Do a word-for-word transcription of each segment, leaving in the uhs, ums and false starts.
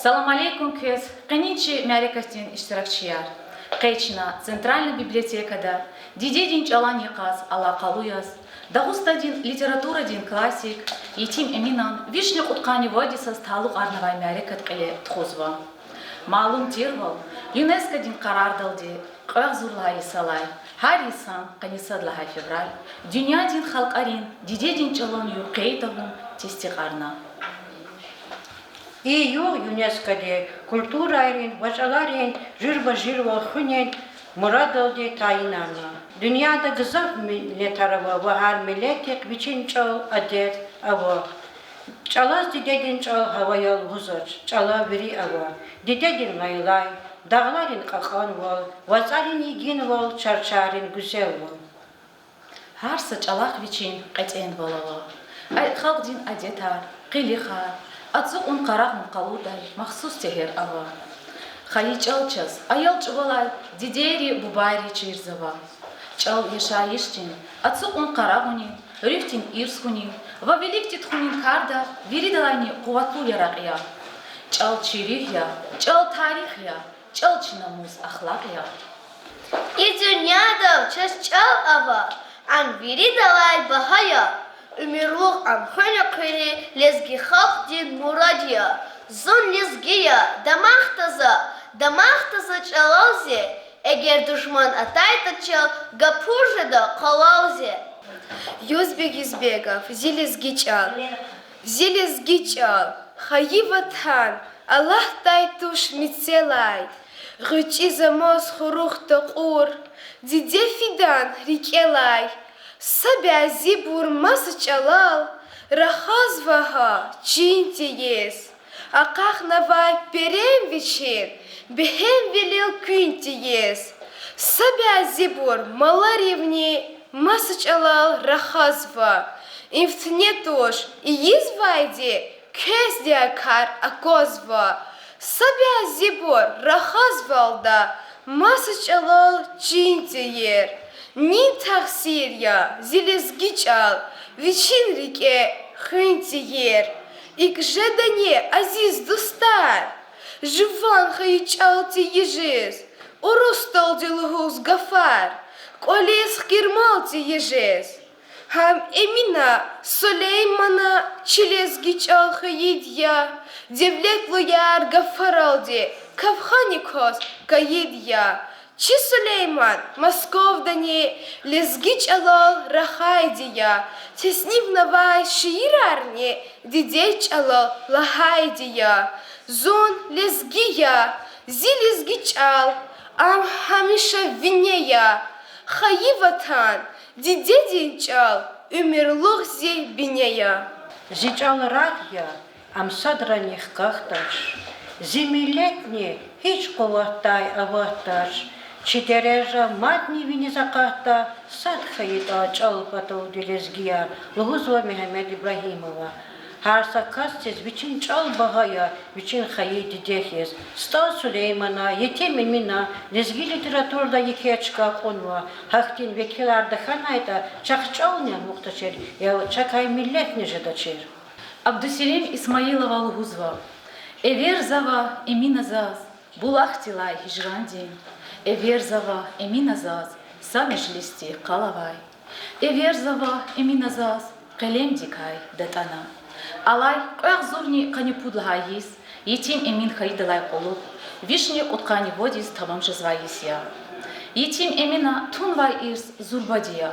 Салам алейкум квез, къенин чи мярекатдин иштиракчияр! Къе чна Центральный библиотекада дидедин чӀалан йикъаз алакъалу яз, Дагъустандин литературадин классик Етим Эминан вишни кьудкъанни вад йисаз талукьарнавай мярекат кьиле тухузва. Малум тирвал, ЮНЕСКОдин къарардалди кьве агъзур лагьай йисалай гьар йисан къанни сад лагьай февраль дуьньядин халкьарин дидедин чӀалан югъ къейд авун тестикьарна. И югъ ЮНЕСКОди культурайрин ва чӀаларин жуьреба-жуьревал хуьнин мурадалди тайинарна. Дуьньяда гзаф миллетар ава ва гьар миллетдихъ вичин чӀал, адет ава. ЧӀалаз дидедин чӀал гьава я лугьузвач, чӀала вири ава. Дидедин лайлай, дагъларин кьакьанвал, вацӀарин йигинвал, чарчарин гуьзелвал. Гьар са чӀалахъ вичин кьетӀенвал ава. Ай халкьдин адетар, къилихар, ацукьун-къарагъун къалурдай махсус тегьер ава. Хайи чӀал чаз аял чӀавалай дидейри, бубайри чирзава. ЧӀал яшайишдин, ацукьун-къарагъунин, руьгьдин ирс хьунин ва виликди тухунин карда виридалайни къуватлу яракь я. ЧӀал чи руьгь я, чӀал тарих я, чӀал чи намус, ахлакь я. И дуьньяда чаз чӀал ава, ам виридалай багьа я. Уьмуьрлух ам хуьн экъвени лезги халкьдин мурад я. Зун лезги я, дамахда за, дамахда за чӀалал зи, эгер душман атайтӀа чал, гапур жеда къвалал зи. Юзбек Юзбеков, Зи лезги чӀал. Зи лезги чӀал, хайи ватан, алатдай туш мецелай, гъвечӀи замаз хурух такьур, диде фидан рикӀелай. Са бязибур маса чӀалал рахазва гьа чин тийиз, акьахнавай перем вичин бегьемвилел куьн тийиз. Са бязибур маларивни маса чӀалал рахазва, им фитне туш ийизвайди квезни а кар аквазва. Са бязибур рахазвалда маса чӀалал чин тийир. Нин тахсир я зи лезги чӀал вичин рикӀе хуьн тийир. ИкӀ жедани, азиз дустар, жуван хайи чӀал тийижиз, урусдалди лугьуз гафар, кӀвализ хкирмал тийижиз. Гьам Эмина, Сулеймана чи лезги чӀал хвейиди я, девлетлуяр гафаралди кавханик кваз кайиди я. Чи Сулейман Московдани лезги чӀалал рахайди я, теснифнавай шиирарни дидед чӀалал лагьайди я. Зун лезги я, зи лезги чӀал, ам гьамиша вине я. Хайи ватан, дидедин чӀал, уьмуьрлух зи бине я. Зи чӀал рагъ я, ам садрани хкахдач, зи миллетни гьич къуватдай аватдач. Чи дережа мадни виниз акъатда, сад хьайитӀа чӀал паталди лезгияр, лугьузва Мегьамед Ибрагьимова. Гьар са касдиз вичин чӀал багьа я, вичин хайи диде хьиз. СтӀал Сулеймана, Етим Эмина лезги литературада еке чка кьунва. Гьахьтин векилар тахьанайтӀа, чахъ чӀални амукьдачир, я чакай миллетни жедачир. Абдуселим Исмаилова лугьузва: эверзава Эмина заз булахдилай гьижрандин, эверзава Эмина заз са межлисди къал авай, эверзава Эмина заз къелемдикай датӀана. Алай кьве агъзурни къанни пуд лагьай йис Етим Эмин хьайидалай кьулухъ вишни кьудкъанни вад йис тамам жезвай йис я. Етим Эмина тунвай ирс зурбади я.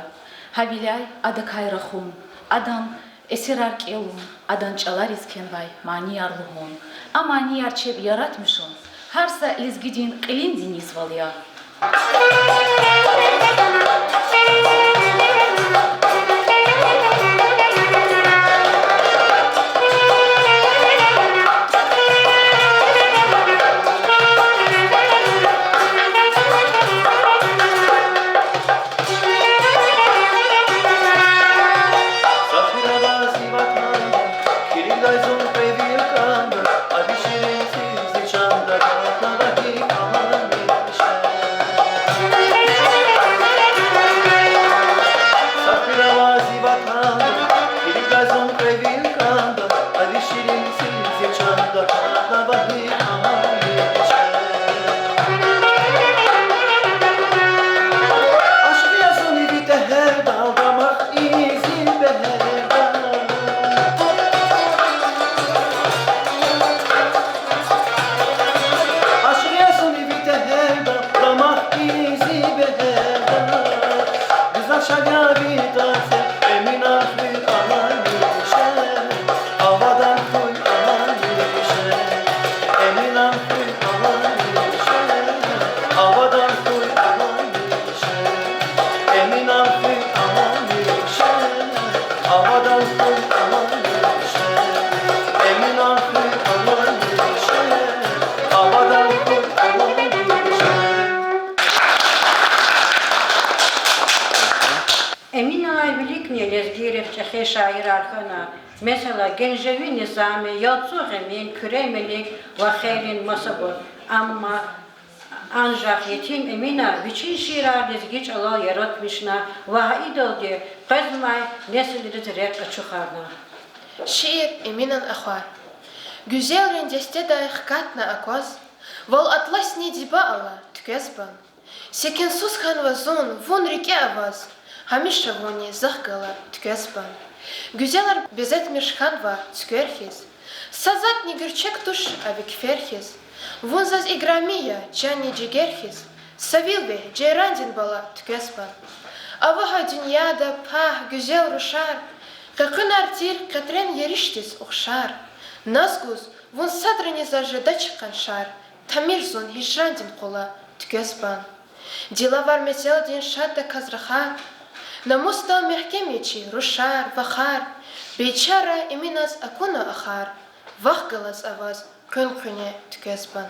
Гьавиляй адакай рахун, адан эсерар кӀелун, адан чӀалариз кхьенвай манияр лугьун, а манияр чеб яратмишун гьар са лезгидин кьилин денисвал я. Эминан виликни лезгийрихъ чӀехи шаирар хьана, месела, Генжеви Низами, Ялцугъ Эмин, Куьре Мелик ва хейлин масабур. Амма анжах Етим Эмина вичин шиирар лезги чӀалал яратмишна ва гьа идалди къвезмай несилриз рехъ ачухарна. Шиир Эминан ахвар. Гуьзелрин дестедай хкатна акваз, вал атласни диба ала туьквезбан. Секинсуз хьанва зун, вун рикӀе аваз, гьамиша вунни захъ гала туьквезбан. Гуьзелар безетмиш хьанва цуьквер хьиз, са затӀни гуьрчег туш а ви кифер хьиз. Вун заз играми я, чанни жигер хьиз, са вил вегь жейрандин бала туьквезбан. Ава гьа дуьньяда пагь гуьзел рушар, къекъуьнар тир къетрен еришдиз ухшар. Наз гуз, вун садрани заз жедач къаншар, тамир зун гьижрандин къула туьквезбан. Диловар мецелдин шаддаказ рахар, намусдал мягькем я чи рушар, вахар. Бейчара Эминаз акуна ахар, вахъ галаз аваз къуьн-къуьне туьквезбан.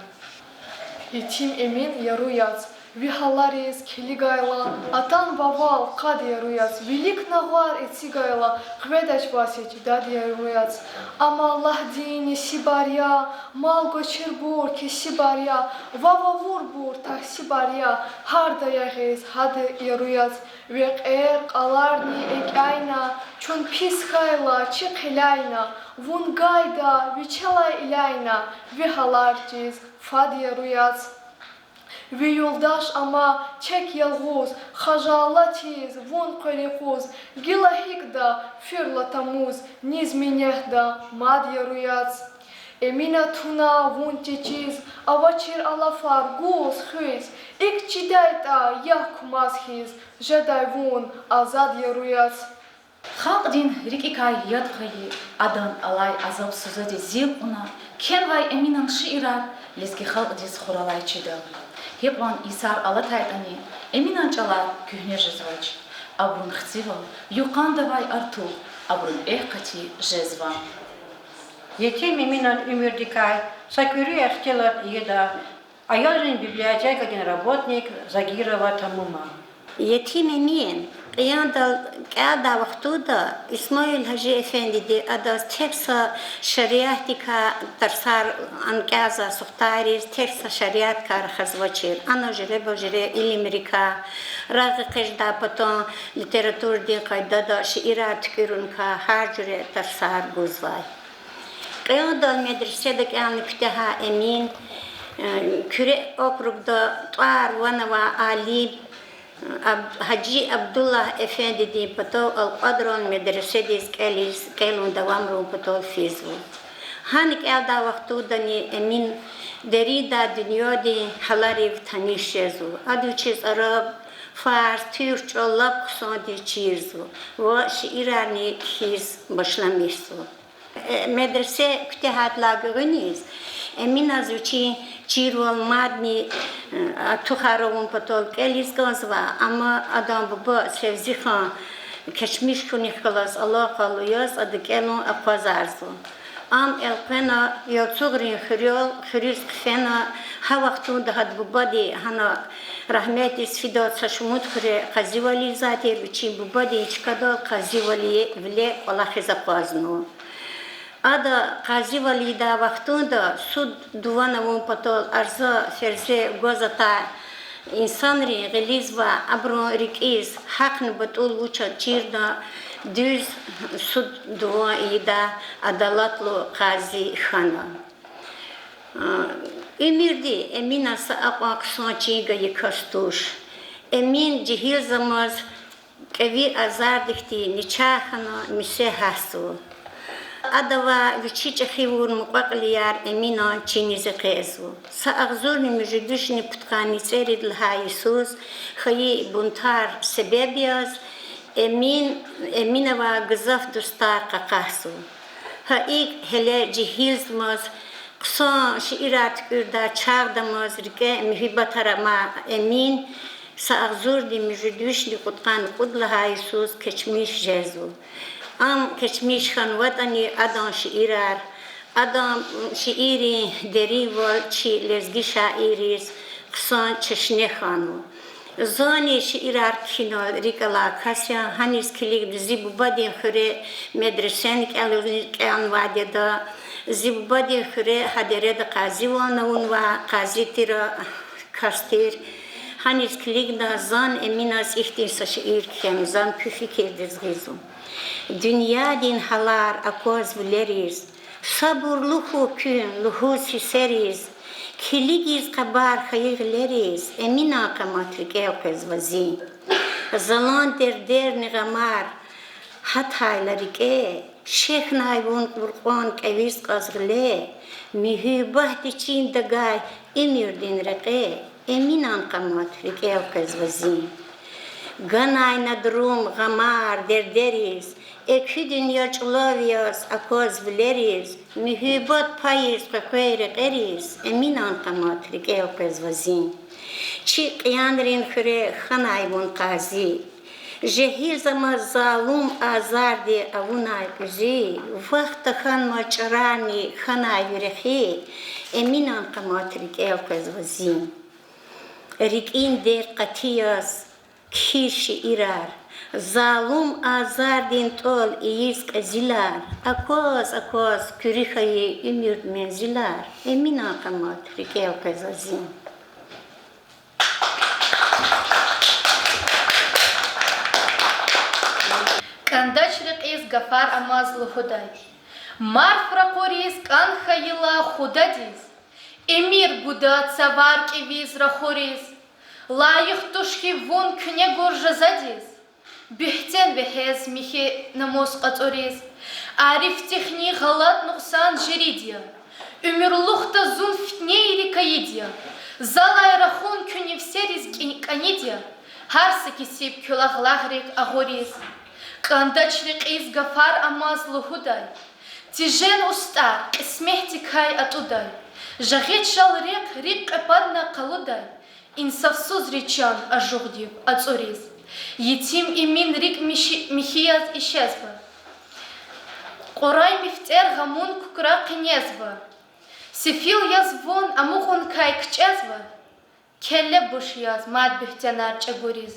Етим Эмин яру яц, ви гьалариз килигайла, атан-вавал къад яру яц, вилик нагъвар эцигайла, къведач ваз гьич дад яру яц. Амма Аллагьдин несибар я, мал-гвачирбур кесибар я, вав-авурбур тагьсибар я, гьарда ягъиз гьада яру яц. Векьер-кьаларни экӀяйна, чун пис хьайла чи хъиляйна, вун гайда вичелай иляйна, ви гьалар чиз фад яру яц. Ви юлдаш ама тек ялгъуз, хажалатиз вун къвери къуз, гила гьикӀда фирла тамуз, низ минетда мад яру яц. Эмина туна вун течиз, авачир алафар гуз хуьз, икӀ чидайтӀа як кумаз хьиз, жедай вун азад яру яц. Халкьдин рикӀикай яд хьайи, адан алай азаб-сузади зил кьуна кхьенвай Эминан шиирар лезги халкьдиз хуралай чида. Гьикьван йисар алатайтӀани, Эминан чӀалар куьгьне жезвач. Абурун хцивал юкъандавай артух абурун экв къати жезва. Етим Эминан уьмуьрдикай са куьруь ихтилат ийида, аялрин библиотекадин работник Загирова Тамума. Етим Эмин кьеняндал кӀелдай вахтунда Исмаил-гьажи эфендиди адаз тек са шариатдикай тарсар, ана кӀелзавай сухтайриз тек са шариаткай рахазвачир. Ана жуьреба-жуьре илимрикай, рагъэкъечӀдай патан литературадин къайдада шиирар туькӀуьрункай гьар жуьре тарсар гузвай. Кьеняндал медреседа кӀелна куьтягьай Эмин, э, Куьре округда тӀвар-ван авай алим, Аб-, Гьажи Абдуллагь эфендидин патав Алкьвадран медреседиз кӀелиз, кӀелун давамарун патал физва. Гьана кӀелдай вахтундани Эмин дериндай дуьньядин гьаларив таниш жезва. Ада вичиз араб, фарс, туьрк чӀал лап хъсандиз чирзава ва шиирарни кхьиз башламишзава. Э, медресе куьтягьайдалай гуьгъуьниз Эминаз вичин чирвал мадни, э, артухар авун патал кӀелиз кӀанзава, амма адан буба Севзихан кечмиш хьунихъ галаз алакъалу яз ада кӀелун акъвазарзава. Ам элкъвена Ялцугърин хуьрел, хуьруьз хъфена, гьа вахтунда гьада бубади гьана рагьметдиз фидайла са шумуд хуьре къазивализвай тир, вичин бубадин чкадал къазивалвиле кӀвалахиз акъвазнава. Ада къазивал ийидай вахтунда суд дуван авун патал арза-ферзе гваз атай инсанрин гъилизва, абурун рикӀиз гьахъни батӀул вуч я чирна, дуьз суд дуван ийидай адалатлу къази хьана. Уьмуьрди Эмина са акьван хъсан чин гайи кас туш. Эмин жегьилзамаз кӀеви азардихъди начагъ хьана месе гьатзава. Адавай вичи чӀехи авур мукьва-кьилияр Эминан чиниз экъечӀзава. Са агъзурни муьжуьд вишни пудкъанни цӀерид лагьай йисуз хьайи бунтар себеб яз Эмин, Эминавай гзаф дустар къакъатзава. Гьа икӀ гьеле жегьилзамаз хъсан шиирар туькӀуьрдай чагъдамаз рикӀе муьгьуьббатар амай Эмин са агъзурни муьжуьд вишни кьудкъанни кьуд лагьай йисуз кечмиш жезва. Ам кечмиш хьанватӀани, адан шиирар, адан шииррин деринвал чи лезги шаирриз хъсан чешне хьанва. Зани шиирар кхьинал рикӀ алай кас я, гьаниз килигда зи бубадин хуьре медресени кӀелни-, кӀелнавайди я, зи бубадин хуьре гьа дереда къазивални авунвай, къази тир а кас тир. Гьаниз килигна зан Эминаз ихьтин са шиир кхьена, зан куь фикирдиз гъизва. Дуьньядин гьалар акваз вилериз, сабурлу хьухь куьн лугьуз гьиссериз, килигиз хабар хьайи гъилериз, Эминан къамат рикӀел къвезва зи. Залан дердерни гъамар гьатайла рикӀе, шехьнай вун Къуръан кӀевиз кьаз гъиле, муьгьуьббатди чин тагай уьмуьрдин рекье, Эминан къамат рикӀел къвезва зи. Ганай на дурум гъамар, дердериз, экуь дуьнья чӀулав яз акваз вилериз, муьгьуьббат пайиз къекъвей рекьериз, Эминан къамат рикӀел къвезва зи. Чи кьиянрин хуьре хьанай вун къази, жегьил замаз залум азарди авунай кьуьзуь, вахт тахьанмаз чӀарарни хьанай ви рехи, Эминан къамат рикӀел къвезва зи. РикӀин дерт къати яз кхьиз шиирар, залум азардин тӀвал ийиз кьезилар, акваз-акваз куьруь хьайи уьмуьрдин мензилар, Эминан къамат рикӀел къвезва зи. КӀандач рекьиз гафар амаз лугьудай. Марф ракъуриз кӀан хьайила худадиз, эмир гуда цавар кӀевиз рахуриз, лайих туш хьи вун куьне гур жазадиз, буьгьтен вегьез михьи намус кьацӀуриз, арифдихъни гъалатӀ-нукьсан жирид я, уьмуьрлухда зун фитнейри кайид я, залай рахун куьн ивсериз кӀи-, кӀанид я, гьар са кесиб куьлагь лагьрик агъуриз. КӀандач рекьиз гафар амаз лугьудай, тежен устӀар кьисметдикай атӀудай, жагъиз чал рехъ рикӀ кьепӀадна къалудай, инсафсузри чан ажугъдив ацӀуриз. Етим Эмин рикӀ михьи-, михьи яз ишезва, Кьурай мифтӀер гъамун кукра къенезва, сефил яз вун амукьуникай кичӀезва, келле буш яз мад буьгьтенар чӀагуриз.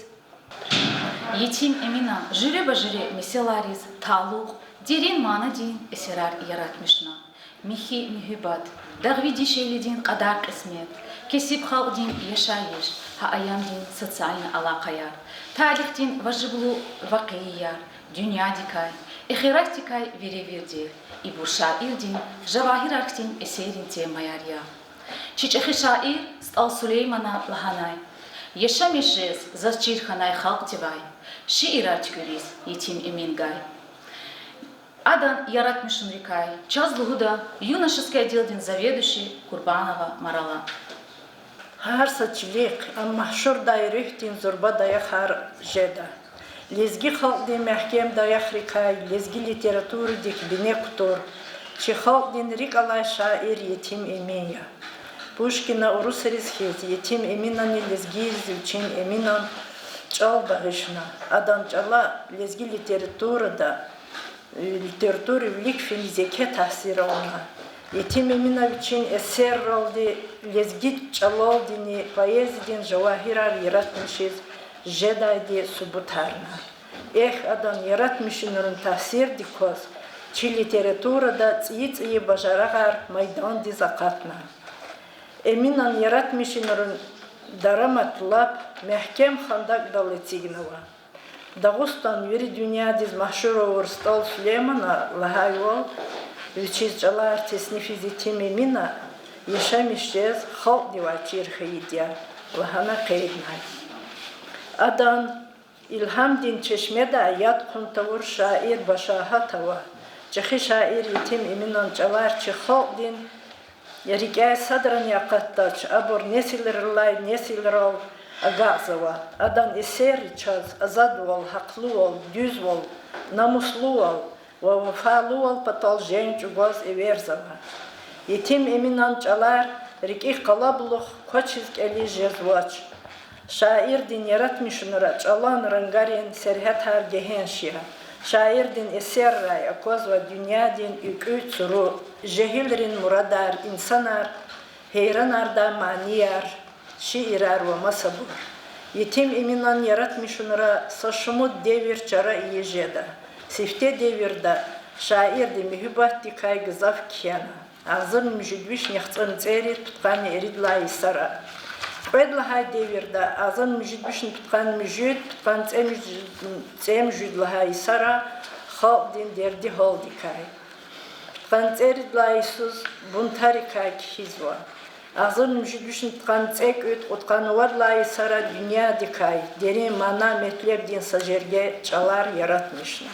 Етим Эмина жуьреба-жуьре месэлайриз талукь дерин манадин эсерар яратмишна. Михьи муьгьуьббат, дагъви дишегьлидин кьадар-кьисмет, кесиб халкьдин яшайиш, гьа аямдин социальный алакъаяр, тарихдин важиблу вакъиаяр, дуьньядикай, эхиратдикай веревирди, ибур шаирдин жавагьирар хьтин эсеррин темаяр я. Чи чӀехи шаир СтӀал Сулеймана лагьанай: яшамиш жез заз чир хьанай халкьдивай, шиирар туькӀуьриз Етим Эмин гай. Адан яратмишунрикай чаз лугьуда юношеский отделдин заведующий Курбанова Марала. Гьар са чилихъ ам машгьурдай руьгьдин зурба даярар жеда. Лезги халкьдин мягькем даяррикай лезги литературадик бине кутур чи халкьдин рикӀ алай шаир Етим Эмин я. Пушкина урусриз хьиз, Етим Эминани лезгийриз вичин Эминан чӀал багъишна. Адан чӀала лезги литературада, литературадин вилик финиз еке таъсир авуна. Етим Эмина вичин эсерралди лезги чӀалалдини поэзиядин жавагьирар яратмишиз жедайди субутарна. Эхь, адан яратмишунрин таъсирдик кваз чи литературада цӀийи-цӀийи бажарагъар майдандиз акъатна. Эминан яратмишунрин дарамат лап мягькем хандакӀдал эцигнава. Дагъустан вири дуьньядиз машгьур авур СтӀал Сулеймана лагьайвал, вичиз чӀалар теснифиз Етим Эмина яшамиш жез халкьдивай чир хьайиди я лагьана къейднай. Адан илгьамдин чешмедай яд хъун тавур шаир башагьат ава. ЧӀехи шаир Етим Эминан чӀалар чи халкьдин рикӀяй садрани акъатдач, абур несилрилай несилрал агакьзава. Адан эсерри чаз азадвал, гьахълувал, дуьзвал, намуслувал ва вафалувал патал женг чӀугваз эверзава. Етим Эминан чӀалар рикӀик къалабулух квачиз кӀелиз жезвач. Шаирдин яратмишунра чӀалан рангарин сергьятар гегьенш я. Шаирдин эсеррай аквазва дуьньядин экуь цуру, жегьилрин мурадар, инсанар гьейранардай манияр, шиирар ва масабур. Етим Эминан яратмишунра са шумуд девир чара ийиз жеда. Сифте девирда шаирди муьгьуьббатдикай гзаф кхьена. Агъзурни муьжуьд вишни яхцӀурни цӀерид пудкъанни ирид лагьай йисара. Кьвед лагьай девирда агъзурни муьжуьд вишни пудкъанни муьжуьд, пудкъанни цӀемуьжуьд, цӀемуьжуьд лагьай йисара халкьдин дерди-гьалдикай. Пудкъанни цӀерид лагьай йисуз бунтарикай кхьизва. Агъзурни муьжуьд вишни пудкъанни цӀекӀуьд, кьудкъанни вад лагьай йисара дуьньядикай дерин мана-метлебдин са жерге чӀалар яратмишна.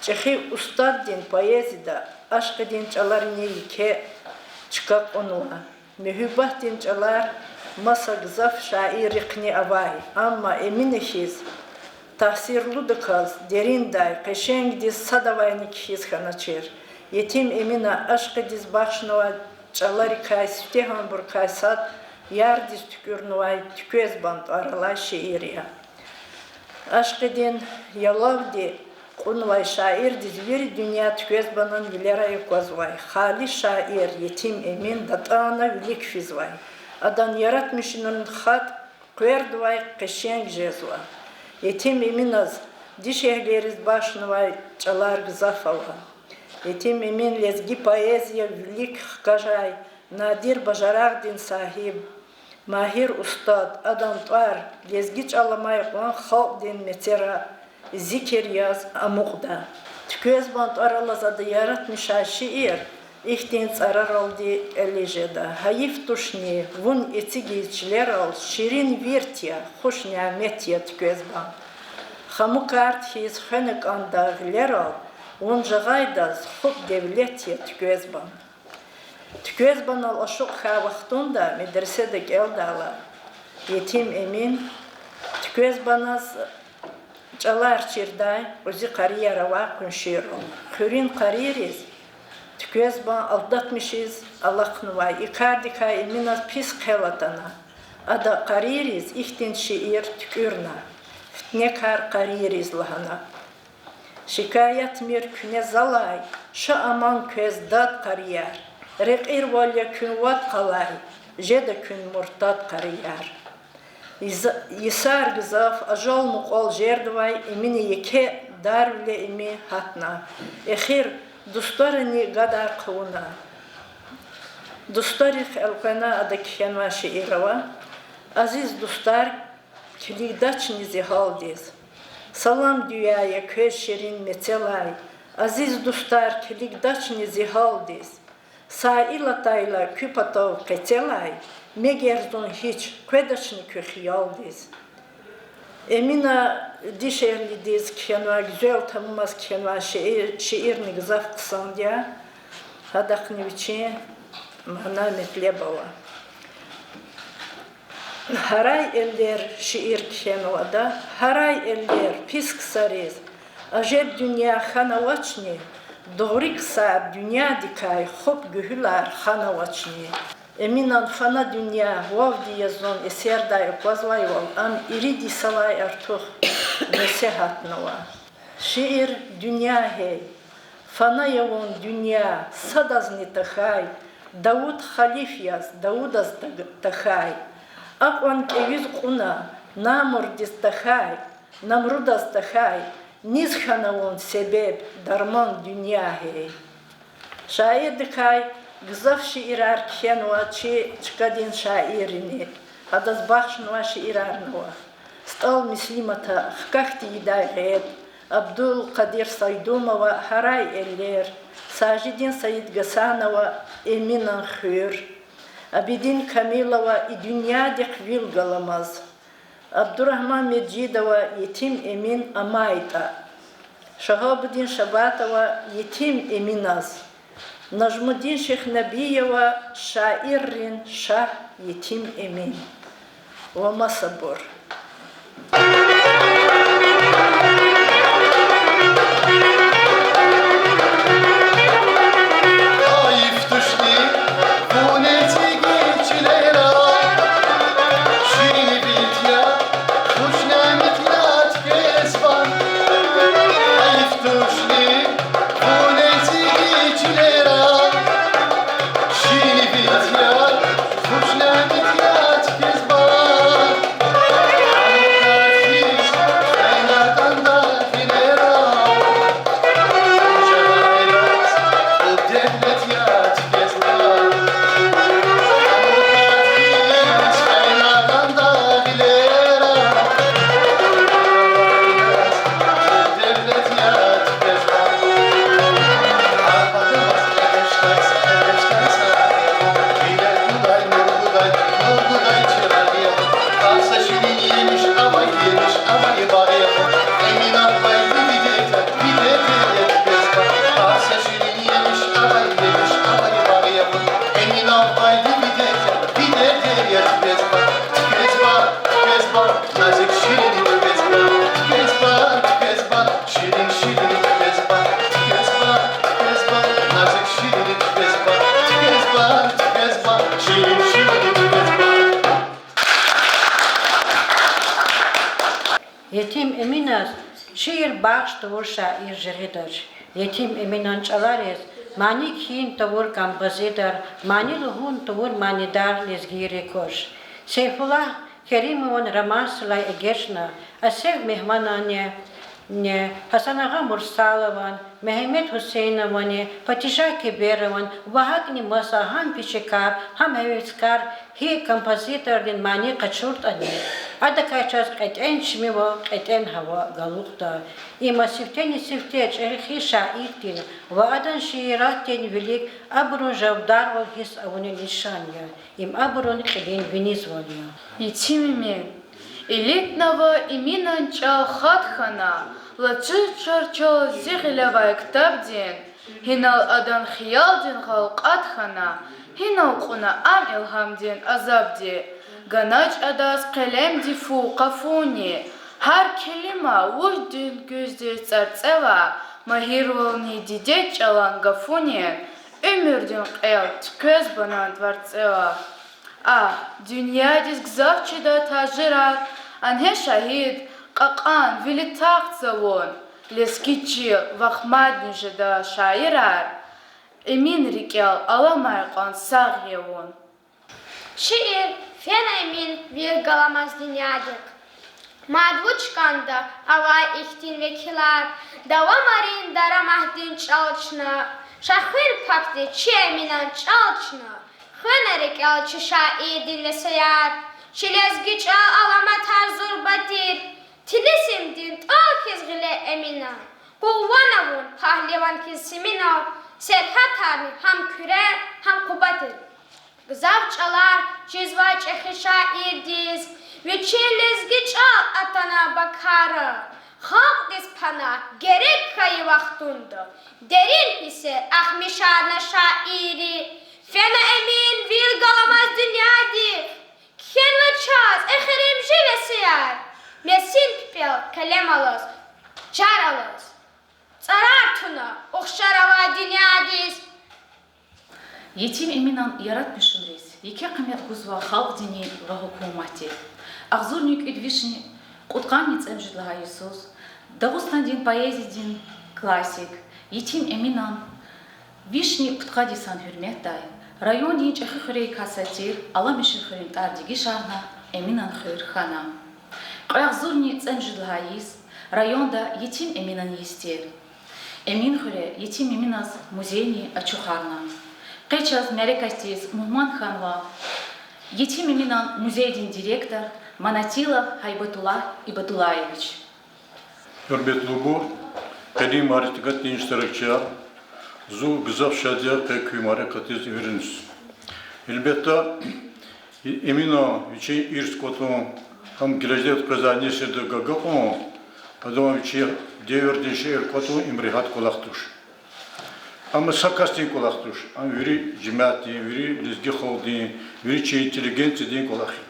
ЧӀехи устаддин поэзияда ашкъидин чӀаларни еке чка кьунва. Муьгьуьббатдин чӀалар маса гзаф шаиррихъни авай, амма Эмина хьиз таъсирлудаказ дериндай, къешенгдиз садавайни кхьиз хьаначир. Етим Эмина ашкъидиз бахшнавай чӀаларикай сифтегьанбурукай сад ярдиз туькӀуьрнавай Туьквезбан тӀвар алай шиир я. Ашкъидин ялавди кьунвай шаирдиз вири дуьнья Туьквезбанан вилерай аквазвай. Халис шаир Етим Эмин датӀана вилик физвай. Адан яратмишунрин хатӀ къвердавай къешенг жезва. Етим Эминаз дишегьлийриз бахшнавай чӀалар гзаф ава. Етим Эмин лезги поэзияв вилик хкажай надир бажарагъдин сагьиб, магьир устад, адан тӀвар лезги чӀал амай кьван халкьдин мецера зикир яз амукьда. Туьквезбан тӀвар алаз ада яратмишай шиир ихьтин цӀараралди кӀелиз жеда: гьайиф тушни, вун эцигиз чилерал, ширин вирт я, хуш нямет я, Туьквезбан. Хамукард хьиз хвена кӀанда гъилерал, вун жагъайдаз хупӀ девлет я, Туьквезбан. Туьквезбанал ашукь хьайи вахтунда медреседа кӀелдайла Етим Эмин Туьквезбаназ чӀалар чирдай кьуьзуь къарияр авай къуншийрал. Хуьруьн къарийриз Туьквезбан алдатмишиз алахънавай. И кардикай Эминаз пис хъел атана. Ада къарийриз ихьтин шиир туькӀуьрна: Фитнекар къарийриз лагьана. Шикаятмир куьне залай, ша аман квез, дад, къарияр. Рекьирвал я куьн вад къалай, жеда куьн муртад, къарияр. Йис-, йисар гзаф, ажал мукьвал жердавай Эмина еке дарвиле Эмин гьатна. Эхир дустарани гадар хъувуна. Дустарихъ элкъвена ада кхьенвай шиир ава: Азиз дустар, килигдачни зи гьалдиз. Салам-дуьа я квез ширин мецелай, азиз дустар, килигдачни зи гьалдиз. Саил атайла куь патав къецелай, мегер зун гьич къведачни куь хиялдиз. Эмина дишегьлидиз кхьенвай, гуьзел тамумаз кхьенвай шиир, шиирни гзаф хъсандиз я, гьадахъни вичин мана-метлеб ава. Гьарай, эллер шиир кхьенва ада. Гьарай, эллер, пис ксариз ажеб дуьнья хьанавачни, дугъри ксар дуьньядикай хупӀ гуьгьуьлар ханавачни. Эминан Фана дуьнья вавди я зун эсердай аквазвайвал, ам ирид йисалай артух месе гьатнава. Шиир дуьнья гьей, фана я вун, дуьнья, садазни тахьай, Давуд халиф яз, Давудаз таг-, тахьай. Акьван кӀевиз кьуна Намурдиз тахьай, Намрудаз тахьай, низ хьана вун себеб, дарман, дуьнья гьей. Шаирдикай гзаф шиирар кхьенва чи чкадин шаиррини, гьадаз бахшнавай шиирарни ава: СтӀал Муслимата, Хкахь тийидай гъед, Абдулкъадир Сайдумова, Гьарай, эллер, Сажидин Саидгьасанова, Эминан хуьр, Абидин Камилова, И дуьньядихъ вил галамаз, Абдурагьман Межидова, Етим Эмин амайтӀа, Шагьабудин Шабатова, Етим Эминаз, Нажмудин Шихнабиева, Шаиррин шагь Етим Эмин ва масабур. Гьайиф тушни, вун эцигиз чилерал, ширин вирт я, хуш нямет я, Туьквезбан. Гьайиф Етим Эминаз шиир бахш тавур шаир жагъидач. Етим Эминан чӀалариз мани кхьин тавур композитор, мани лугьун тавур манидар лезгийри квач. Сейфуллагь Керимован романсдилай эгечӀна, Асеф Мегьмананни, Гьасанагъа Мурсалован, Мегьамед Гьусейновани, Патишагь Кеберован ва гьакӀни маса гьам пешекар, гьам гьевескар гьи композитордин мани къачуртӀани, адакай чаз кьетӀен чимивал, кьетӀен гьава галукьда. Има сифтени-сифте чӀехи шаирдин ва адан шииратдин вилик абурун жавабдарвал гьисс авунин лишан я. Им абурун кьилин винизвал я. Етим Эмин. Илитнава Эминан чӀал хатӀ хьана, лацу чарчел зи гъилевай ктабдин, гьинал адан хиялдин гъал кьатӀ хьана, гьинал кьуна ам илгьамдин азабди. ГаначӀ адаз къелемди фу къафуни, гьар келима вуч дуьз гуьздиз цӀарцӀела, магьирвални дидед чӀалан гафунин, уьмуьрдин кьел туьквез банан тӀварцӀела. Агь, дуьньядиз гзаф чида тажирар, ангье шагьид, кьакьан, вили тахт за вун, лезги чил вахт мадни жеда шаирар, Эмин рикӀел аламай кьван сагъ я вун. Шиир. Фена Эмин вил галамаз дуьньядихъ. Мад вуч кӀанда авай ихьтин векилар, давамарин дараматдин чӀал чна, шехьуьн пакди чи Эминан чӀал чна, хвена рикӀел чи шаирдин весаяр, чи лезги чӀал аламатар зурба тир, тилисимдин тӀал хьиз гъиле Эмина, къугъвана вун пагьливан хьиз Симина, сергьятарни гьам Куьре, гьам Къуба тир. Гзаф чӀалар чизвай чӀехи шаирдиз вичин лезги чӀал атана бакара, халкьдиз пана герек хьайи вахтунда дерин гьиссер ахмишарна шаирри. Фена Эмин вил галамаз дуьньядихъ, кхьенва чаз эхиримжи весияр, месин пипӀел къелем алаз, чар алаз, цӀарар туна ухшар авай дуьньядиз. Етим Эминан яратмишунриз еке къимет гузва халкьдини ва гьукуматди. Агъзурни кӀуьд вишни кьудкъанни цӀемуьжуьд лагьай йисуз Дагъустандин поэзиядин классик Етим Эминан вишни пудкъад йисан гьуьрметдай райондин чӀехи хуьрерикай сад-сад тир Аламишин хуьруьн тӀвар дегишарна, Эминан хуьр хьана. Кьве агъзурни цӀемуьжуьд лагьай йис районда Етим Эминан йис тир. Эмин хуьре Етим Эминаз музейни ачухарна. Къе чаз мярекатдиз мугьман хьанва Етим Эминан музейдин директор Манатилов Гьайбатуллагь Ибадуллаевич. Гьуьрметлубур, къенин мярекатдин иштиракчияр, зун гзаф шад я къе куь мярекатдиз эвериниз. Гьелбетда, Эмина вичин ирс кӀватӀун, гьам гележегда къвезвай несилдив агакьун, адан вичин девирдин шейэр кӀватӀун им регьят кӀвалах туш. Амма са касдин кӀвалах туш, ам вири жемятдин, вири лезги халкьдин, вири чи интеллигенциядин кӀвалах я.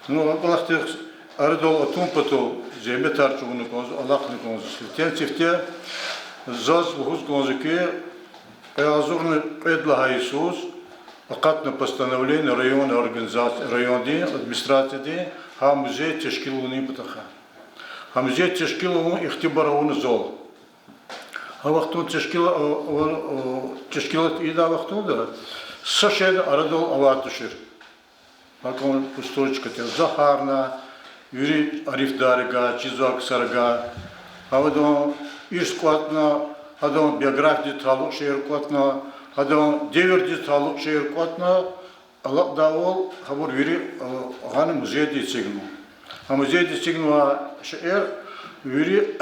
Ну, а кӀвалахдихъ арадал атун патал зегьметар чӀугуна кӀанзава, алахъна кӀанзава. Сифтени-сифте заз лугьуз кӀанзава хьи, кьве агъзурни кьвед лагьай йисуз акъатна постановление районный организация, райондин администрациядин гьа музей тешкилунин патахъай. Гьа музей тешкил авун ихтибар авуна зал. Гьа вахтунда тешкил, а, а, а, тешкилат ийидай вахтунда са шейни арадал авай тушир. Гьакьван кусочек тир, за гьарна, вири арифдарикай, чизвай ксарикай, гьадан ирс кӀватӀна, гьадан биографиядиз талукь шейэр кӀватӀна, гьадан девирдиз талукь шейэр кӀватӀна, алакьдайвал гьабур вири, а, гъана музейда эцигнава. Гьа музейда эцигнавай шейэр вири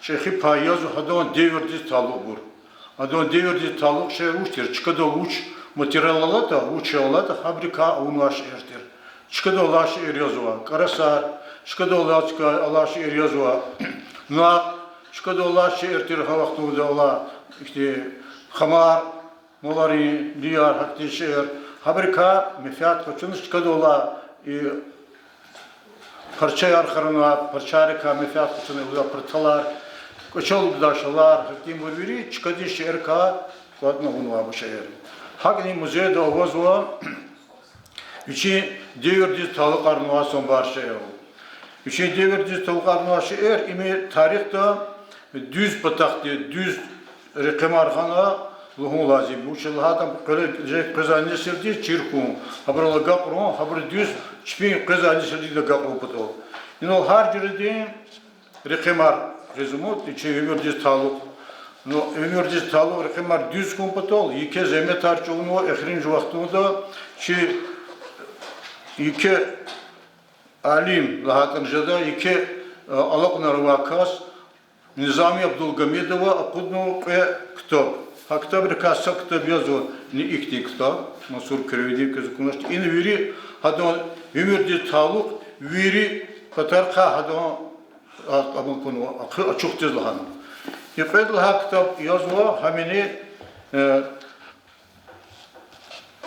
чӀехи пай язва гьадан девирдиз талукьбур. Адан девирдиз талукь шейэр вуч тир, чкадал вуч материал алатӀа, вуч алатӀа, гьабурукай авунвай шейэр тир. Чкадал алай шейэр язва кӀарасар, чкадал алай чка-, алай шейэр язва накь, чкадал алай шейэр тир гьа вахтунда алай ихьтин хамар, маларин, лияр, гьахьтин шейэр. Гьабурукай менфят къачуна чкадал алай, и, парчаяр хранвай, парчайрикай менфят къачуна лугьудай парталар, кӀвачел лугьудай шалар, гьахьтинбур вири чкадин шейэрикай кӀватӀна авунвайбур шейэр. ГьакӀни музейда авазва вичин девирдиз талукьарнавай санбар шейэр. Вичин девирдиз талукьарнавай шейэр, им тарихда дуьз патахъди, дуьз рекъемар гъана лугьун лазим. Вучиз лагьайтӀа къвез-, къвезвай несилдиз чир хьун, гьабурал агакьарун, гьабур дуьз чпин къвезвай несилдиз агакьарун патал. Инал гьар жуьредин рекъемар гъиз амукьда чи уьмуьрдиз талукь. Ну, уьмуьрдиз талукь рекъемар дуьз хьун патал еке зегьметар чӀугунва эхиримжи вахтунда чи еке алим лагьайтӀани жеда, еке, э, алакьунар авай кас, Низами Абдулгьамидова акъуднава кьве ктаб. Гьа ктабрикай са ктаб язва, ни ихьтин ктаб, Мансур Куьревидин квез акуначтӀа, ина вири гьадан уьмуьрдиз талукь вири патарихъай гьадан, а, амукьнава, ахъ-, ачухдиз лагьана. И кьвед лагьай ктаб язва гьамни, э,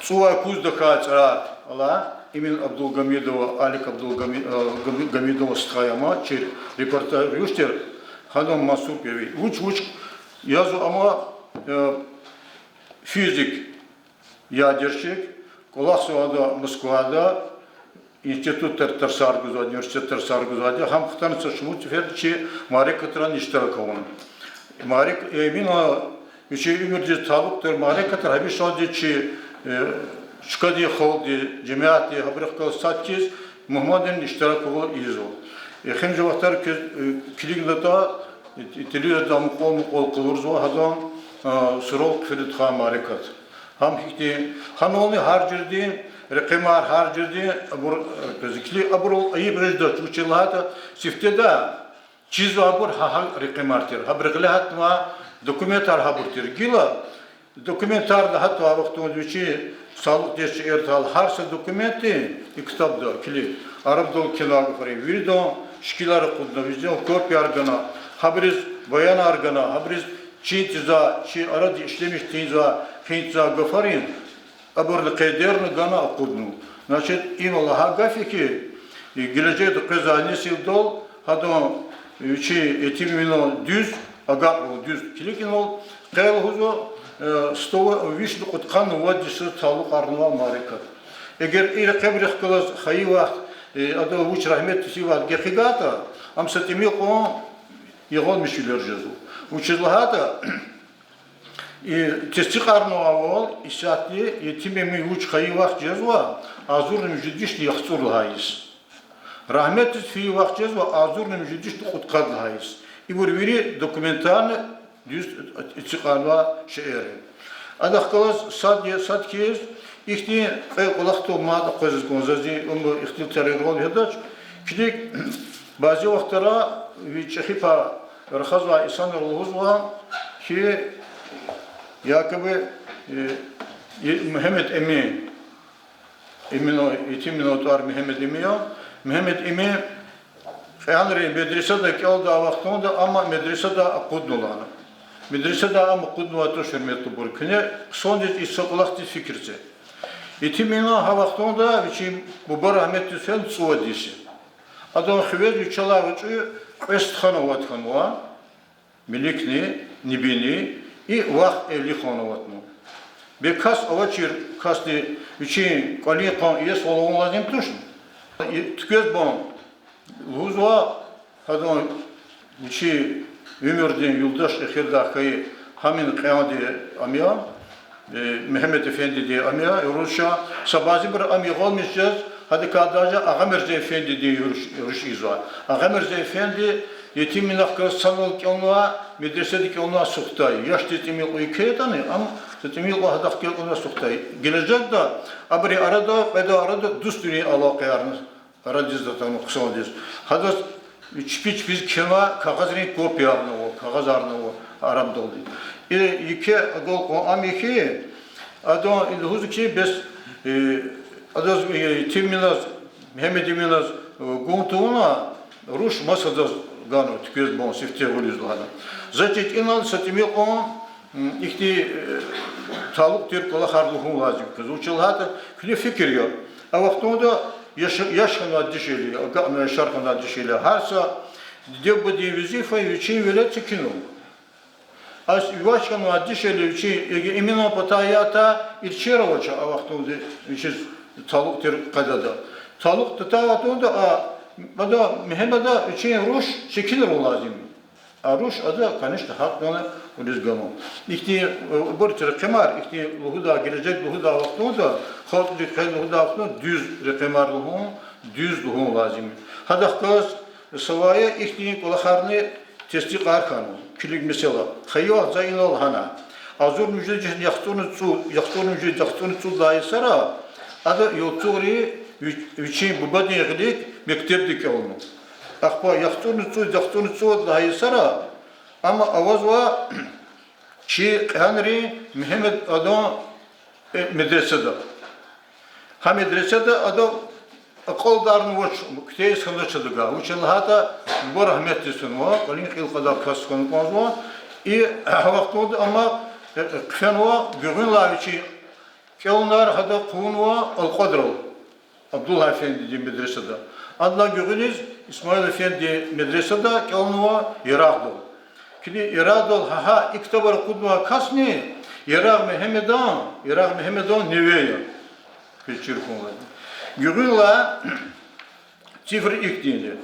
цӀувай куз тахьай цӀарар алай Эмин Абдулгьамидова, Алик Абдулгьами-, э, Гьами-, Гьамидова стхаяр ама, чи репортаждиз тир, гьадан Мансур Куьреви. Вуч, вуч язва ама, э, физик, ядерщик, кӀвалахзавайди Москвада, институтда тарсар гузвайди, университетда тарсар гузвайди, гьам хтана са шумуд сеферда чи мярекатрани иштирак авуна. Мярек-, Эмина вичин уьмуьрдиз талукь тир мярекатар гьамишалди чи, э, чкадин халкьди, жемятди, гьабурухъ галаз сад хьиз мугьманрин иштираквал ийизва. Эхиримжи вахтара квез, э, килигнатӀа, э, телевизорда мукьвал-мукьвал къалурзава гьадан, э, сурал хъфидай тахьай мярекат. Гьам гьихьтин, гьанални гьар жуьредин рекъемар, гьар жуьредин абур, э, квез килиг, абурал айиб жедач, вучиз лагьайтӀа сифтеда чизвайбур гьа-гьа рекъемар тир. Гьабурухъ гъиле гьатнавай документар гьабур тир. Гила документар лагьайтӀа, а вахтунда вичин талукьдиз шейэр тал, гьар са документдин и ктабда килиг, арабдал кхьенвай гафарин, виридан шикилар акъудна, виридан копияр гана, гьабуруз баянар гана, гьабуруз чин тийизвай, чи арада ишлемиш тийизвай, хин тийизвай гафарин, абурни къейдерна гана акъуднава. Значит, им лагьай гаф я хьи, гележегда къвезвай несилдал гьадан вичин Етим Эминан дуьз агакьарун, дуьз килигна, къе лугьузва, э, сто вишни кьудкъанни вад йисуз талукьарнавай мярекат. Эгер и рекъемрихъ галаз хайи вахт, э, ада вуч рагьметдиз фейи вахт гекъигайтӀа, ам са тӀимил кьван ягъалмишвилер жезва. Вучиз лагьайтӀа, и тестикьарнавайвал исятда Етим Эмин вуч хайи вахт жезва, агъзурни муьжуьд вишни яхцӀур лагьай йис. Рагьметдиз фейи вахт жезва агъзурни муьжуьд вишни кьудкъад лагьай йис. Ибур вири документарни дуьз эцигнавай шейэр я. Адахъ галаз сад я, сад хьиз, ихьтин кьве кӀвалахдал мад акъвазиз кӀанзава, заз зи умуд ихтилатар яргъал вегьидач. Килиг, бязи вахтара ви чӀехи пай рахазвай инсанри лугьузва хьи, якобы, э, Мегьамед Эмин, Эмина, Етим Эминан тӀвар Мегьамед Эмин я. Мегьамед Эмин кьегьалрин медресада кӀелдай вахтунда ам медресадай акъудна лагьана. Медресадай ам акъуднавайди туш, гьуьрметлубур. Куьне хъсандиз и са кӀвалахдиз фикир це. Етим Эминан гьа вахтунда вичин буба рагьметдиз фена цӀувад йис я. Адан хивез вичелай гъвечӀи кьве стха ават хьанва. Меликни, Нибини, и вах Элихан аватна. Бес кас авачир, касди вичин кӀвалин къан иесивал авун лазим тушни? И Туьквезбан лугьузва, гьадан вичин уьмуьрдин юлдаш эхирдай хьайи, гьамни кьегьалди ам я, э, Мегьамед эфендиди ам я, урус ша, са бязибуру ам ягъалмиш жез, гьадакай даже Агъамирза эфендидин юруш, юруш ийизва. Агъамирза эфенди Етим Эминахъ галаз санал кӀелнавай, медресада кӀелнавай сухтай, яшдиз тӀимил кьван еке ятӀани, ам са тӀимил кьван гьадахъ кӀелнавай сухтай. Гележегда абурун арада, кьведан арада дуствилин алакъаярни арадиз атанва хъсандиз. Гьадаз чпи чпиз кхьенвай кагъазрин копиярни ава, кагъазарни ава арабдалди. И еке агалкьун ам я хьи, адан и лугьуз хьи бес, э, адаз, э, Етим Эминаз, Мегьамед Эминаз, э, гун тавуна, руш масадаз ганва Туьквезбан сифте гъуьлуьз лагьана. Заз чиз инал са тӀимил кьван, м, ихьтин, э, талукь тир кӀвалахар лугьун лазим я. Вучиз лагьайтӀа куьне фикир ая. А вахтунда яш-, яш хьанвай дишегьли, агакьна яшар хьанвай дишегьли, гьар са диде-бубадин везифа я вичин велед секинун. Ас вач хьанвай дишегьли вичин, эгер Эминан патай ятӀа, ирчир авач а вахтунда вичиз талукь тир къайдада. Талукь татай вахтунда а Ада, Мегьамеда вичин руш секинарун лазим я. А руш ада, конечно, гьакьван виниз ганва. Ихьтин, э, ибур рекьимар, ихьтин лугьудай, гележег лугьудай вахтунда, халкьдик къе лугьудай вахтунда дуьз рекьимар лугьун, дуьз лугьун лазим я. Гьадахъ галаз савая ихьтин кӀвалахарни тестикьар хьанва, килиг, месела. Хайи вахт за инал гьана. Агъзурни муьжуьд, яхцӀурни цӀу-, яхцӀурни муьжуьд, яхцӀурни цӀуд лагьай йисара ада Ялцугърин ви-, вичин бубадин гъилик мектебда кӀелнава. Ахпа яхцӀурни цӀуд, яхцӀурни цӀувад лагьай йисара ам авазва чи Кьиянрин Мегьамед адан, э, медресада. Гьа медресада ада акьалдарнавач, куьтягьиз хьанач адавай. Вучиз лагьайтӀа буба рагьметдиз фенва, кӀвалин кьил кьадай кас хьана кӀанзава. И гьа вахтунда ам, э, хъфенва гуьгъуьнлай вичин кӀелунар гьада хъувунва Алкьвадрал, Абдуллагь эфендидин медресада. Адалай гуьгъуьниз Исмаил эфендидин медресада кӀелнава Ярагъдал. Килиг, Ярагъдал гьа, гьа и ктабар акъуднавай касни Ярагъ Мегьамедан, Ярагъ Мегьамедан неве я. Килиг, чир хьун лагьана. Гуьгъуьнлай цифр ихьтинди я.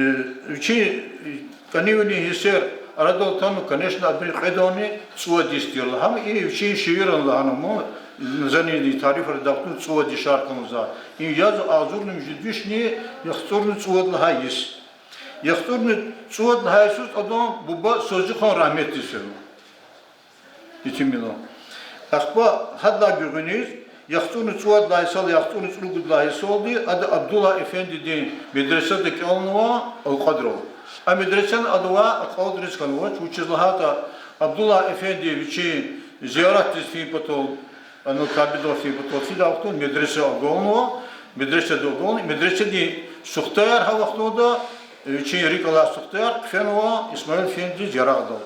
Э, вичин, э, кӀанивилин гьиссер арадал атанва, конечно, абурун кьведални цӀувад йис тирла. Гьам и вичин шииран лагьана, ма, Назанидин тариф редакторни цӀувад йис шар хьанва за. И яз агъзурни муьжуьд вишни яхцӀурни цӀувад лагьай йис. ЯхцӀурни цӀувад лагьай йисуз адан буба Созихан рагьметдиз фенва. Итимина. Ахпа гьадалай гуьгъуьниз, яхцӀурни цӀувад лагьай йисалай яхцӀурни цӀуругуд лагьай йисалди ада Абдуллагь эфендидин медресада кӀелнава Алкьвадрал. А медресани адавай акьалтӀариз хьанвач, вучиз лагьайтӀа Абдуллагь эфенди вичин зияратдиз фин патал, ана Кабедал фин патал, фидай вахтунда медресе агалнава, медресада агална, медреседин сухтаяр гьа вахтунда, вичин рикӀ алай сухтаяр хъфенва Исмаил эфендидиз Ярагъдал.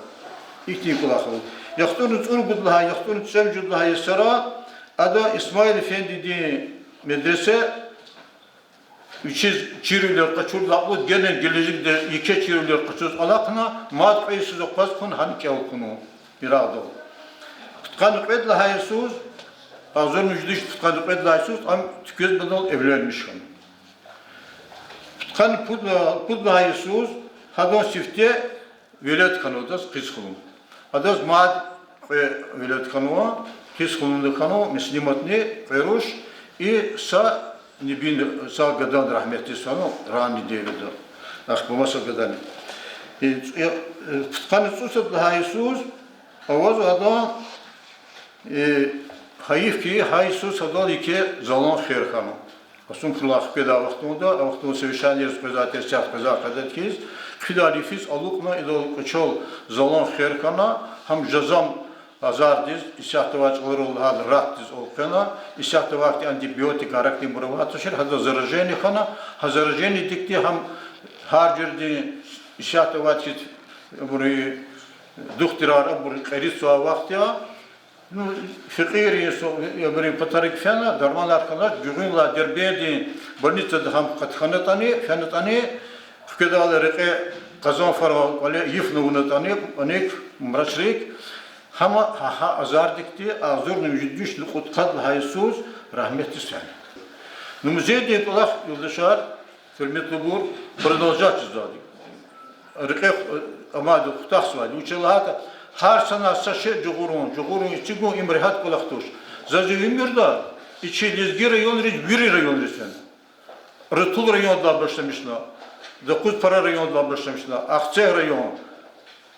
Ихьтин кӀвалах ава. ЯхцӀурни цӀуругуд лагьай, яхцӀурни цӀемуьжуьд лагьай йисара ада Исмаил эфендидин медресе вичиз чирвилер къачурла кьулухъ генани гележегда еке чирвилер къачуз алахъна, мад кьве йисуз акъваз хьун гьана кӀел хьунва Ярагъдал. Пудкъанни кьвед лагьай йисуз, агъзурни муьжуьд вишни пудкъанни кьвед лагьай йисуз ам Тюквезбадал эвленмиш хьана. Пудкъанни пуд, пуд лагьай йисуз гьадан сифте велед хьанва адаз къиз ханум. Адаз мад кьве велед хьанва, къиз ханумни хьанва, Муслиматни кьве руш, и са нибин, са гадани рагьметдиз фенва, ранний девирда. Ахпа маса гадани. И, э, пудкъанни цӀусад лагьай йисуз авазва адан, э, гьайиф хьи, гьа йисуз адал еке залан хер хьана. Кьасумхуьрелай хкведай вахтунда, а вахтунда совещание къвезвай тир, исятда къвезвай къайдада хьиз, хъфидай йифиз алукьна идал кӀвачел залан хер хьана, гьам жазам азардиз, исятда авай чӀаларал лагьайтӀа, ратдиз элкъвена, исятда авай хьтин антибиотикар, ракдинбур авай тушир, гьада заражение хьана, гьа заражениедикди гьам гьар жуьредин исятда авай хьиз, абурун духтурар, абур кьериз цавай вахт я, ну, фекьирин, абурун патарик фена, дарманар хьанач, гуьгъуьнлай Дербентдин больницада гьам къат хьанатӀани, фенатӀани, хкведайла рекье къазанфарал кӀвале йиф авунатӀани, аник, мрачрик, гьама гьа, гьа азардикди агъзурни муьжуьд вишни кьудкъад лагьай йисуз рагьметдиз фена. Ну, музейдин кӀвалах, юлдашар, гьуьрметлубур, продолжать жезвайди. Рекье, э, амайди хутахзавайди. Вучиз лагьайтӀа, гьар сана са шей жагъурун, жагъурун, эцигун, им регьят кӀвалах туш. За зи уьмуьрда и чи лезги районриз, вири районриз фена. Рутул райондилай башламишна, Докъузпара райондилай башламишна, Ахцегь район,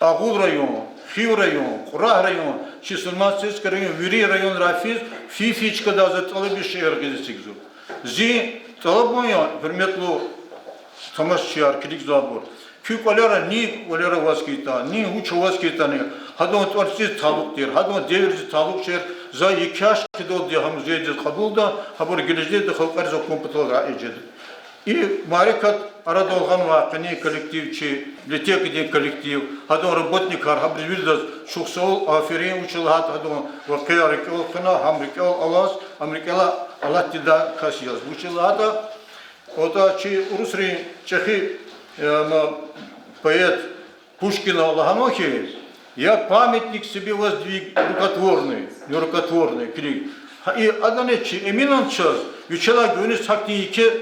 Агъул район, Хив район, Кьурагь район, чи Сулейман-Стальский район, вири районрай физ, фи-фи чкадай за тӀалабиз шейэр гъиз эцигзава. Зи тӀалабун я, гьуьрметлу тамашачияр, килигзавайбур, куь кӀвалера, ни кӀвалера аваз хьайитӀа, ни вуч аваз хьайитӀани, гьадан тӀварцӀиз талукь тир, гьадан девирдиз талукь тир, за еке чкадалди гьа музейдиз кьабулда, гьабур гележегда халкьариз акун патал раи жеда. И мярекат арадал гъанвай къенин коллектив, чи библиотекадин коллектив, гьадан работникар, гьабуруз виридаз чухсагъул, аферин, вучиз лагьайтӀа гьадан вакъиа рикӀел хъвена, гьам рикӀел алаз, гьам рикӀелай алатдидай кас яз. Вучиз лагьайтӀа, атӀа чи урусрин чӀехи, э, ма, поэт Пушкина лагьанва хьи, я памятник себе воздвиг рукотворный, нерукотворный, килиг. Гьа, и адани чи Эминан чаз, вичелай гуьгъуьниз гьахьтин еке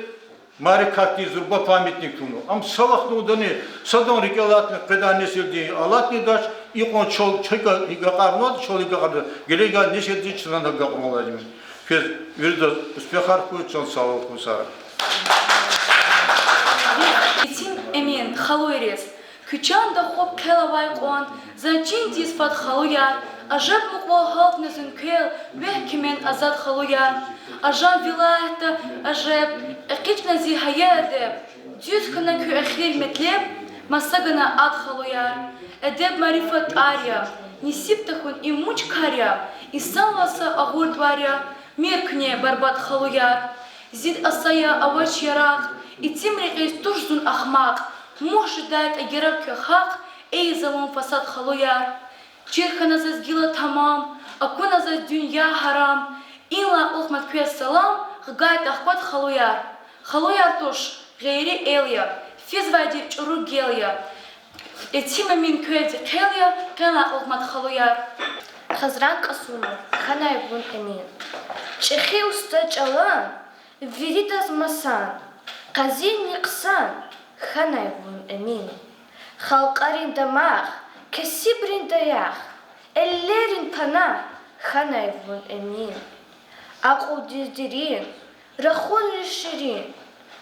Мярекатдиз зурба памятник тунва. Ам са вахтундани садан рикӀел алатна къведай несилдин алатнадач, икьван чал чка гьикӀ акьарнаватӀа, чал гьикӀ акьарнаватӀа, гележагай несилдиз чна гьакӀ акьарун лазим я. Квез виридаз успехар хьуй, чан сагъвал хьуй, сара. Етим Эмин халуйриз. Куь чанда хъваб хъел авай кьван, заз чиндиз фад халуяр, ажеб мукьва гьалтна зун квел, вегь куьмен азад халуяр. Ажан вилаятда ажеб, экъечӀна зи гьая эдеб, дуьз хьана куь эхир метлеб, маса гана ад халуяр. Эдеб-марифат тӀвар я, несиб тахьун им вуч кар я, инсанвал са агъур тӀвар я, мир куьне барбад халуяр. Зид аса я авач яракь, етим рекьиз туш зун ахмакь, мугь жедайтӀа яраб куь гьахъ, эй залум фасад халуяр. Чир хьана заз гила тамам, акуна заз дуьнья гьарам, инлай кьулухъ мад квез салам, гъгайтӀа ахквад халуяр. Халуяр туш, гъейри эл я, физвайди чӀуру гел я. Етим Эмин квелди хъел я, къенлай кьулухъ мад халуяр. Хазран Кьасумов, Хьанай вун Эмин. ЧӀехи уста чӀалан, виридаз масан, къазинни хъсан, хьанай вун Эмин. Халкьарин дамах, кесибрин даях, эллерин панагь, хьанай вун Эмин. Акьулдиз дерин, рахунриз ширин,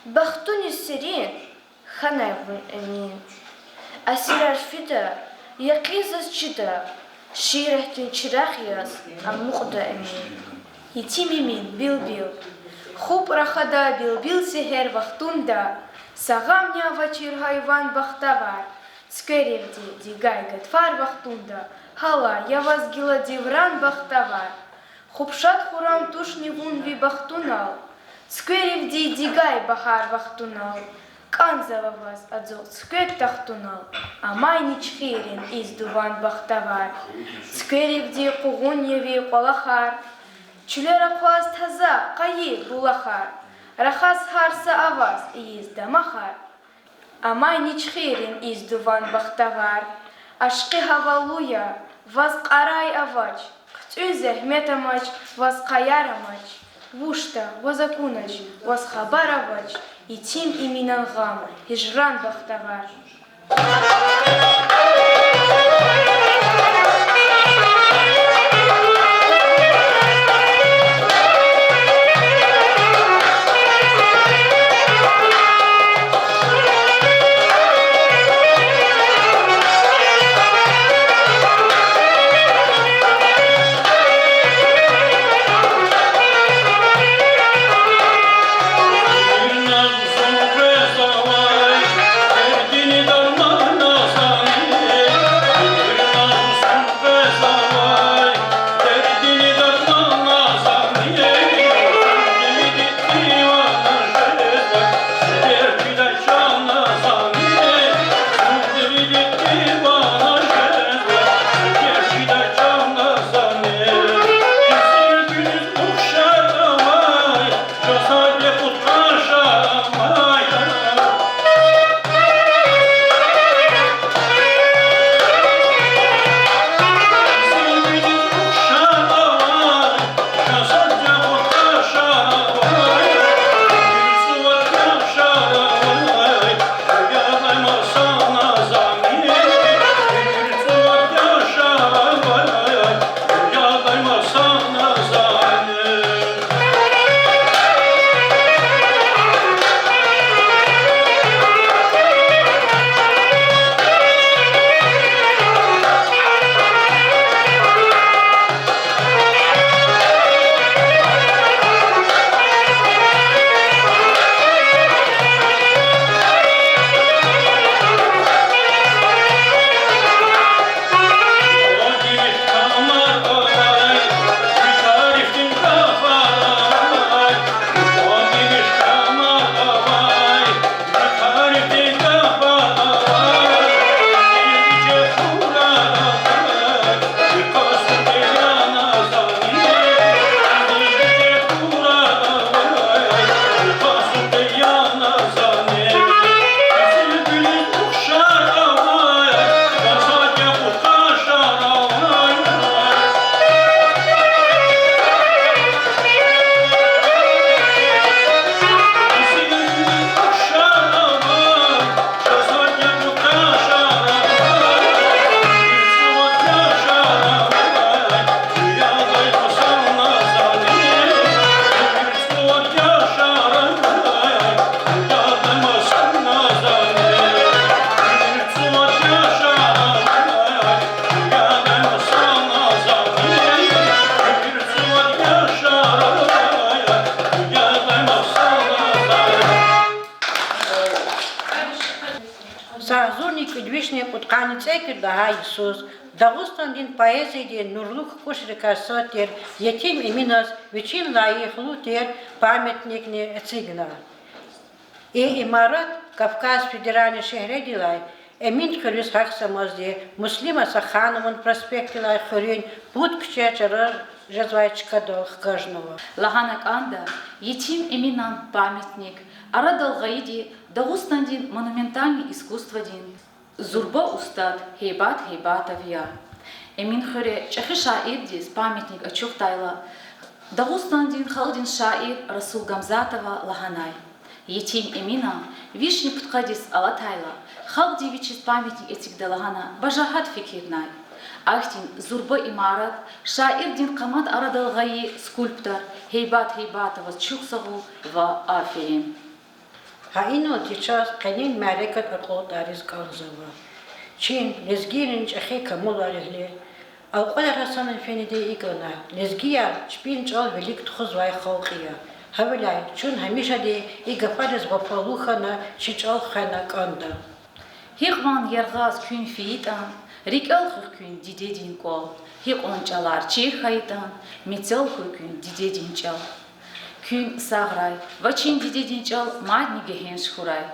бахтуниз серин, хьанай вун Эмин. Асирар фида, якъин заз чида, шииратдин чирагъ яз амукьда, Эмин. Етим Эмин, Билбил. Хуп рахада билбил сегьер вахтунда, са гъамни авачир гьайван бахтавар, цуькверивди дигай гатфар вахтунда, гьалай я ваз гила девран бахтавар. Хуп шад-хуррам тушни вун ви бахтунал, цуькверивди дигай багьар вахтунал, кӀанзава ваз ацукь цуьквед тахтунал, амайни чуьхуьрин ийиз дуван бахтавар. Цуькверивди къугъун я ви кӀвалахар, чуьлер акъваз таза, къайи булахар, рахаз гьар са аваз ийиз дамахар, амайни чуьхуьрин ийиз дуван бахтавар. Ашкъи гьавалу я, ваз кьарай авач, хъуьцӀуьн зегьмет амач, ваз къаяр амач, вучда, ваз акунач, ваз хабар авач, Етим Эминан гъам, гьижран бахтавар. Кьудкъанни цӀекӀуьд лагьай йисуз Дагъустандин поэзиядин нурлу кукӀушрикай сад тир Етим Эминаз вичин лайихлу тир памятникни эцигна. И имарат Кавказ федеральный шегьредилай Эминхуьруьз гьахьзамазди Муслима Саханован проспектдилай хуьруьн пуд куьче чара жезвай чкадал хкажнава. Лагьана кӀанда, Етим Эминан памятник арадал гъайиди Дагъустандин монументальный искусстводин зурба устад Гьейбат Гьейбатов я. Эминхуьре чӀехи шаирдиз памятник ачухдайла, Дагъустандин халкьдин шаир Расул Гамзатова лагьанай: Етим Эминан вишни пудкъадиз алатайла, халкьди вичиз памятник эцигда лагьана бажагьат фикирнай. Ахьтин зурба имарат шаирдин къамат арадал гъайи скульптор Гьейбат Гьейбатоваз чухсагъул ва аферин. Гьа иналди чаз къенин мярекат акьалтӀариз кӀанзава. Чи лезгийрин чӀехи камалвилерилай Алкьвалера Гьасан-эфендиди икӀ лагьанай: лезгияр чпин чӀал вилик тухузвай халкь я. Гьавиляй чун гьамишади и гафариз вафалу хьана чи чӀал хвена кӀанда. Гьикьван яргъаз куьн фейитӀан, рикӀел хуьх куьн дидедин кӀвал, гьикьван чӀалар чир хьайитӀан, мецел хьуй куьн дидедин чӀал. Куьн сагърай ва чи дидедин чӀал мадни гегьенш хьурай.